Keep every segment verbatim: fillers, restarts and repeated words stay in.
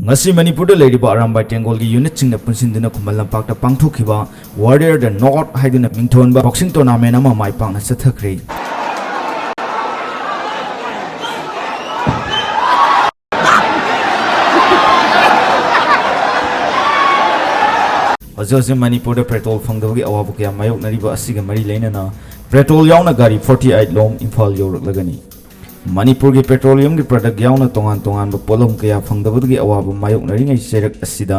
ꯉꯁꯤ ꯃꯅꯤꯄꯨꯔꯗ ꯂꯩꯔꯤꯕ ꯑꯔꯥꯝꯕꯥꯏ ꯇꯦꯡꯒꯣꯜꯒꯤ unit ꯁꯤꯡꯅ ꯄꯨꯟꯁꯤꯟꯗꯨꯅ ꯈꯨꯃꯟ ꯂꯝꯄꯥꯛꯇ ꯄꯥꯡꯊꯣꯛꯈꯤꯕ Warrior the North ꯍꯥꯏꯗꯨꯅ ꯃꯤꯡꯊꯣꯟꯕ boxing tournament ꯑꯃ ꯃꯥꯏ ꯄꯥꯛꯅ ꯆꯠꯊꯈ꯭ꯔꯦ꯫ ꯍꯧꯖꯤꯛ ꯍꯧꯖꯤꯛ ꯃꯅꯤꯄꯨꯔꯗ petrol ꯐꯪꯗꯕꯒꯤ ꯑꯋꯥꯕ ꯀꯌꯥ ꯃꯥꯌꯣꯛꯅꯔꯤꯕ ꯑꯁꯤꯒ ꯃꯔꯤ ꯂꯩꯅꯅ petrol ꯌꯥꯎꯅ ꯒꯥꯔꯤ forty eight ꯂꯣꯝ ꯏꯝꯐꯥꯜ ꯌꯧꯔꯛꯂꯒꯅꯤ꯫ ꯃꯅꯤꯄꯨꯔꯒꯤ petroleum ꯒꯤ product ꯌꯥꯎꯅ ꯇꯣꯉꯥꯟ ꯇꯣꯉꯥꯟꯕ ꯄꯣꯠꯂꯝ ꯀꯌꯥ ꯐꯪꯗꯕꯗꯒꯤ ꯑꯋꯥꯕ ꯃꯥꯌꯣꯛꯅꯔꯤꯉꯩ ꯆꯩꯔꯛ ꯑꯁꯤꯗ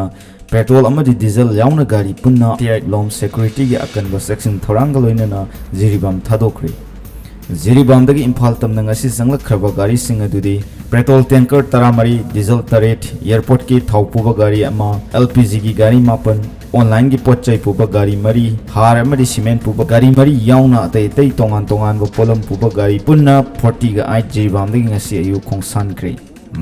petrol ꯑꯃꯗꯤ diesel ꯌꯥꯎꯅ ꯒꯥꯔꯤ ꯄꯨꯟꯅ forty eight ꯂꯣꯝ security ꯒꯤ ꯑꯀꯟꯕ ꯆꯦꯛꯁꯤꯟ ꯊꯧꯔꯥꯡꯒ ꯂꯣꯏꯅꯅ ꯖꯤꯔꯤꯕꯥꯝ ꯊꯥꯗꯣꯛꯈ꯭ꯔꯦ꯫ ꯖꯤꯔꯤꯕꯥꯝꯗꯒꯤ ꯏꯝꯐꯥꯜ ꯇꯝꯅ ꯉꯁꯤ ꯆꯪꯂꯛꯈ꯭ꯔꯕ ꯒꯥꯔꯤꯁꯤꯡ ꯑꯗꯨꯗꯤ petrol tanker ꯇꯔꯥꯃꯔꯤ, diesel ꯇꯔꯦꯠ, airport ꯀꯤ ꯊꯥꯎ ꯄꯨꯕ ꯒꯥꯔꯤ ꯑꯃ, L P G ꯒꯤ ꯒꯥꯔꯤ ꯃꯥꯄꯟ, online ꯒꯤ ꯄꯣꯠ ꯆꯩ ꯄꯨꯕ ꯒꯥꯔꯤ ꯃꯔꯤ, ꯍꯥꯔ ꯑꯃꯗꯤ cement ꯄꯨꯕ ꯒꯥꯔꯤ ꯃꯔꯤ ꯌꯥꯎꯅ ꯑꯇꯩ ꯑꯇꯩ ꯇꯣꯉꯥꯟ ꯇꯣꯉꯥꯟꯕ ꯄꯣꯠꯂꯝ ꯄꯨꯕ ꯒꯥꯔꯤ ꯄꯨꯟꯅ forty eight ꯖꯤꯔꯤꯕꯥꯝꯗꯒꯤ ꯉꯁꯤ ꯑꯌꯨꯛ ꯈꯣꯡꯁꯥꯟꯈ꯭ꯔꯦ꯫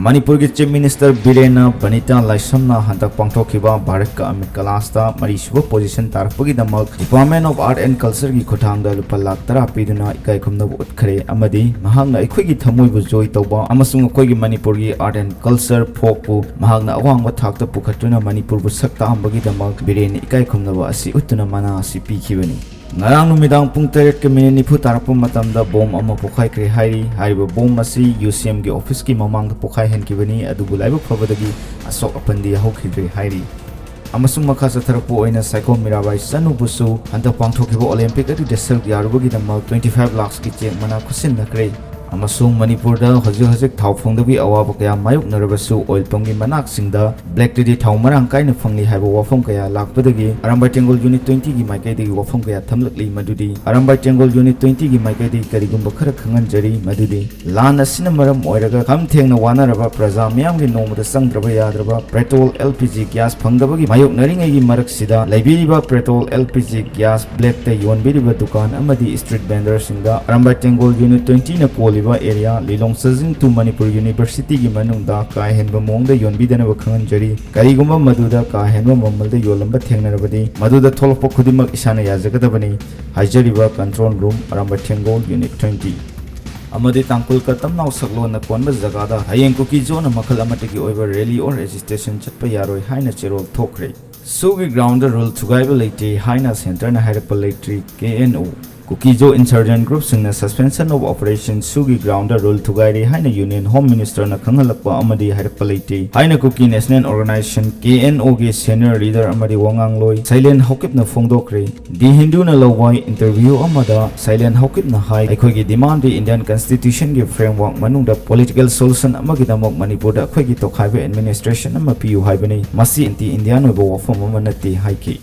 ꯃꯅꯤꯄꯨꯔꯒꯤ Chief Minister ꯕꯤꯔꯦꯟꯅ ꯕꯅꯤꯇꯥ ꯂꯥꯏꯁ꯭ꯔꯝꯅ ꯍꯟꯗꯛ ꯄꯥꯡꯊꯣꯛꯈꯤꯕ ꯚꯥꯔꯠ ꯀ Amit ꯀꯂꯥꯁꯇ ꯃꯔꯤꯁꯨꯕ position ꯇꯥꯔꯛꯄꯒꯤꯗꯃꯛ Department of Art and Culture ꯒꯤ ꯈꯨꯠꯊꯥꯡꯗ ꯂꯨꯄꯥ ꯂꯥꯈ ꯇꯔꯥ ꯄꯤꯗꯨꯅ ꯏꯀꯥꯏ ꯈꯨꯝꯅꯕ ꯎꯠꯈ꯭ꯔꯦ ꯑꯃꯗꯤ ꯃꯍꯥꯛꯅ ꯑꯩꯈꯣꯏꯒꯤ ꯊꯃꯣꯏꯕꯨ ꯖꯣꯏ ꯇꯧꯕ ꯑꯃꯁꯨꯡ ꯑꯩꯈꯣꯏꯒꯤ ꯃꯅꯤꯄꯨꯔꯒꯤ art and culture, folk ꯄꯨ ꯃꯍꯥꯛꯅ ꯑꯋꯥꯡꯕ ꯊꯥꯛꯇ ꯄꯨꯈꯠꯇꯨꯅ ꯃꯅꯤꯄꯨꯔꯕꯨ ꯁꯛ ꯇꯥꯛꯑꯝꯕꯒꯤꯗꯃꯛ ꯕꯤꯔꯦꯟꯅ ꯏꯀꯥꯏ ꯈꯨꯝꯅꯕ ꯑꯁꯤ ꯎꯠꯇꯨꯅ ꯃꯅꯥ ꯑꯁꯤ ꯄꯤꯈꯤꯕꯅꯤ꯫ ꯉꯔꯥꯡ ꯅꯨꯃꯤꯗꯥꯡ ꯄꯨꯡ ꯇꯔꯦꯠꯀ ꯃꯤꯅꯤꯠ ꯅꯤꯐꯨ ꯇꯥꯔꯛꯄ ꯃꯇꯝꯗ bomb ꯑꯃ ꯄꯣꯈꯥꯏꯈ꯭ꯔꯦ ꯍꯥꯏꯔꯤ꯫ ꯍꯥꯏꯔꯤꯕ bomb ꯑꯁꯤ U C M ꯒꯤ office ꯀꯤ ꯃꯃꯥꯡꯗ ꯄꯣꯈꯥꯏꯍꯟꯈꯤꯕꯅꯤ, ꯑꯗꯨꯕꯨ ꯂꯥꯏꯕꯛ ꯐꯕꯗꯒꯤ ꯑꯁꯣꯛ ꯑꯄꯟꯗꯤ ꯌꯥꯎꯍꯧꯈꯤꯗ꯭ꯔꯦ ꯍꯥꯏꯔꯤ꯫ ꯑꯃꯁꯨꯡ ꯃꯈꯥ ꯆꯠꯊꯔꯛꯄ ꯑꯣꯏꯅ ꯁꯥꯏꯈꯣꯝ ꯃꯤꯔꯥꯕꯥꯏ ꯆꯅꯨꯕꯨꯁꯨ ꯍꯟꯗꯛ ꯄꯥꯡꯊꯣꯛꯈꯤꯕ Olympic ꯑꯗꯨꯗ ꯁꯔꯨꯛ ꯌꯥꯔꯨꯕꯒꯤꯗꯃꯛ twenty five lakhs ꯀꯤ cheque ꯃꯅꯥ ꯈꯨꯠꯁꯤꯟꯅꯈ꯭ꯔꯦ꯫ ꯑꯃꯁꯨꯡ ꯃꯅꯤꯄꯨꯔꯗ ꯍꯧꯖꯤꯛ ꯍꯧꯖꯤꯛ ꯊꯥꯎ ꯐꯪꯗꯕꯒꯤ ꯑꯋꯥꯕ ꯀꯌꯥ ꯃꯥꯌꯣꯛꯅꯔꯕꯁꯨ oil pump ꯀꯤ ꯃꯅꯥꯛꯁꯤꯡꯗ black ꯇꯗꯤ ꯊꯥꯎ ꯃꯔꯥꯡ ꯀꯥꯏꯅ ꯐꯪꯂꯤ ꯍꯥꯏꯕ ꯋꯥꯐꯝ ꯀꯌꯥ ꯂꯥꯛꯄꯗꯒꯤ ꯑꯔꯥꯝꯕꯥꯏ ꯇꯦꯡꯒꯣꯜ unit twenty ꯒꯤ ꯃꯥꯏꯀꯩꯗꯒꯤ ꯋꯥꯐꯝ ꯀꯌꯥ ꯊꯝꯂꯛꯂꯤ, ꯃꯗꯨꯗꯤ ꯑꯔꯥꯝꯕꯥꯏ ꯇꯦꯡꯒꯣꯜ unit twenty ꯒꯤ ꯃꯥꯏꯀꯩꯗꯒꯤ ꯀꯔꯤꯒꯨꯝꯕ ꯈꯔ ꯈꯪꯍꯟꯖꯔꯤ, ꯃꯗꯨꯗꯤ ꯂꯥꯟ ꯑꯁꯤꯅ ꯃꯔꯝ ꯑꯣꯏꯔꯒ ꯈꯝ ꯊꯦꯡꯅ ꯋꯥꯅꯔꯕ ꯄ꯭ꯔꯖꯥ ꯃꯤꯌꯥꯝꯒꯤ ꯅꯣꯡꯃꯗ ꯆꯪꯗ꯭ꯔꯕ ꯌꯥꯗ꯭ꯔꯕ petrol, L P G gas ꯐꯪꯗꯕꯒꯤ ꯃꯥꯌꯣꯛꯅꯔꯤꯉꯩꯒꯤ ꯃꯔꯛꯁꯤꯗ ꯂꯩꯕꯤꯔꯤꯕ petrol, L P G gas black ꯇ ꯌꯣꯟꯕꯤꯔꯤꯕ ꯗꯨꯀꯥꯟ ꯑꯃꯗꯤ street vendor ꯁꯤꯡꯗ ꯑꯔꯥꯝꯕꯥꯏ ꯇꯦꯡꯒꯣꯜ unit twenty ꯅ ꯀꯣꯜꯂꯤꯕ area Lilong ꯆꯖꯤꯡ to Manipur University ꯒꯤ ꯃꯅꯨꯡꯗ ꯀꯥ ꯍꯦꯟꯕ ꯃꯑꯣꯡꯗ ꯌꯣꯟꯕꯤꯗꯅꯕ ꯈꯪꯍꯟꯖꯔꯤ꯫ ꯀꯔꯤꯒꯨꯝꯕ ꯃꯗꯨꯗ ꯀꯥ ꯍꯦꯟꯕ ꯃꯃꯜꯗ ꯌꯣꯜꯂꯝꯕ ꯊꯦꯡꯅꯔꯕꯗꯤ ꯃꯗꯨꯗ ꯊꯣꯛꯂꯛꯄ ꯈꯨꯗꯤꯡꯃꯛ ꯏꯁꯥꯅ ꯌꯥꯖꯒꯗꯕꯅꯤ꯫ ꯍꯥꯏꯖꯔꯤꯕ control room Arambai ꯇꯦꯡꯒꯣꯜ unit twenty꯫ ꯑꯃꯗꯤ ꯇꯥꯡꯈꯨꯜ ꯀꯇꯝꯅꯥꯎ ꯁꯛꯂꯣꯟꯅ ꯀꯣꯟꯕ ꯖꯒꯥꯗ ꯍꯌꯦꯡ ꯀꯨꯀꯤ ꯖꯣꯅ ꯃꯈꯜ ꯑꯃꯠꯇꯒꯤ ꯑꯣꯏꯕ rally or agitation ꯆꯠꯄ ꯌꯥꯔꯣꯏ ꯍꯥꯏꯅ ꯆꯦꯔꯣꯜ ꯊꯣꯛꯈ꯭ꯔꯦ꯫ ꯁꯨꯒꯤ ground ꯗ rule ꯊꯨꯒꯥꯏꯕ ꯂꯩꯇꯦ ꯍꯥꯏꯅ centre ꯅ ꯍꯥꯏꯔꯛꯄ ꯂꯩꯇ꯭ꯔꯤ꯫ ꯀꯦ ꯑꯦꯟ ꯑꯣ, ꯀꯨꯀꯤ ꯖꯣ insurgent group ꯁꯤꯡꯅ suspension of operation ꯁꯨꯒꯤ ground the rule ꯊꯨꯒꯥꯏꯔꯦ ꯍꯥꯏꯅ Union Home Minister ꯅ ꯈꯪꯍꯜꯂꯛꯄ ꯑꯃꯗꯤ ꯍꯥꯏꯔꯛꯄ ꯂꯩꯇꯦ ꯍꯥꯏꯅ Kuki National Organisation, K N O ꯒꯤ senior leader ꯑꯃꯗꯤ ꯋꯥꯉꯥꯡꯂꯣꯏ ꯁꯩꯂꯦꯟ ꯍꯥꯎꯀꯤꯞꯅ ꯐꯣꯡꯗꯣꯛꯈ꯭ꯔꯦ꯫ The Hindu ꯅ ꯂꯧꯕ interview ꯑꯃꯗ ꯁꯩꯂꯦꯟ ꯍꯥꯎꯀꯤꯞꯅ ꯍꯥꯏ, ꯑꯩꯈꯣꯏꯒꯤ demand ꯗꯤ Indian Constitution ꯒꯤ framework ꯃꯅꯨꯡꯗ political solution ꯑꯃꯒꯤꯗꯃꯛ ꯃꯅꯤꯄꯨꯔꯗ ꯑꯩꯈꯣꯏꯒꯤ ꯇꯣꯈꯥꯏꯕ administration ꯑꯃ ꯄꯤꯌꯨ ꯍꯥꯏꯕꯅꯤ, ꯃꯁꯤ anti Indian ꯑꯣꯏꯕ ꯋꯥꯐꯝ ꯑꯃ ꯅꯠꯇꯦ ꯍꯥꯏꯈꯤ꯫